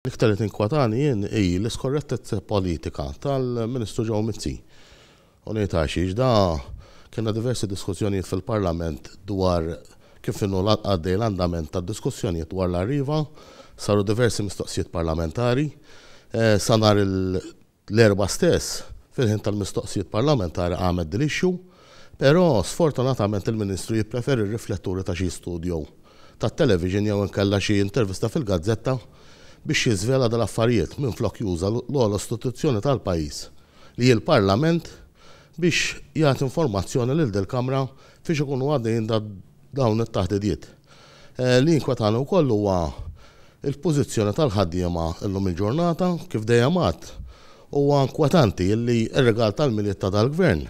L-iktar li tinkwetani jien hi l-iskorrettezza politika tal-Ministru Joe Mizzi. U ngħid għax da kellna diversi diskussjonijiet fil-Parlament dwar kif inhu għaddej l-andament tad-diskussjonijiet dwar l-Arriva, saru diversi mistoqsijiet parlamentari. Sa nhar l-Erbgħa stess, fil-ħin tal-mistoqsijiet parlamentari qamet din l-issue, però sfortunatament il-Ministru jippreferi r-rifletturi ta' xi studio tat-television jew inkella xi intervista fil-gazzetta biex jiżvela dal-affarijiet minflok juża l-ogħla istituzzjoni tal-pajjiż li hi l-Parlament biex jagħti informazzjoni lil dil-Kamra fiex ikunu għaddejjin dawn it-taħdidiet. Li jinkwetani wkoll huwa l-pożizzjoni tal-ħaddiema llum il-ġurnata, kif dejjem għedt, huwa inkwetanti li r-rigal tal-Milied ta' dal-Gvern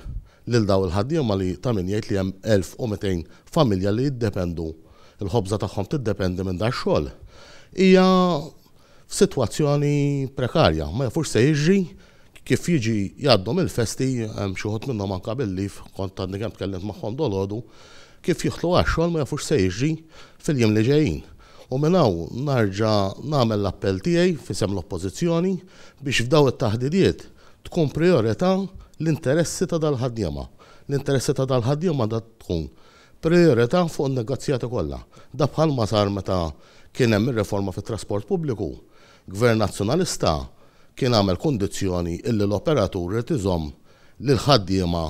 lil dawn il-ħaddiema li ta' min jgħid li hemm 1,200 familja li jiddependu, il-ħobża tagħhom tiddependi minn dax-xogħol, hija f'sitwazzjoni prekarja, ma jafux se jiġri kif jiġi jgħaddu mill-festi, hemm xi wħud minnhom anke bil-leave, kont għadni kemm tkellimt magħhom dolgħodu, kif jidħlu għax-xogħol ma jafux se jiġri fil-jiem li ġejjin. U minn hawn narġa' nagħmel l-appell tiegħi f'isem l-Oppożizzjoni biex f'dawn it-taħdidiet tkun prijorità l-interessi ta' dal-ħaddiema. L-interessi ta' dal-ħaddiema għandha tkun prijorità fuq in-negozjati kollha. Da bħalma sar meta kien hemm ir-riforma fit-trasport pubbliku. Gvern Nazzjonalista kien għamel kundizzjoni illi l-operatur irid iżomm lill-ħaddiema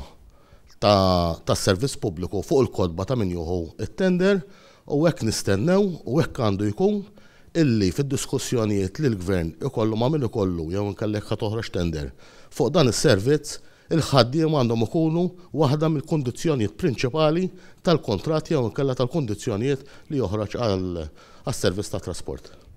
ta' tas-servizz pubbliku fuq il-kotba ta' min jieħu t-tender u hekk nistennew u hekk għandu jkun illi fid-diskussjonijiet li l-Gvern ikollu ma' min ikollu jew inkella jekk ħa toħroġ tender fuq dan is-servizz il-ħaddiema għandhom ikunu waħda mill-kundizzjonijiet prinċipali tal-kuntratt jew inkella tal-kundizzjonijiet li joħroġ għas-servizz tat-trasport.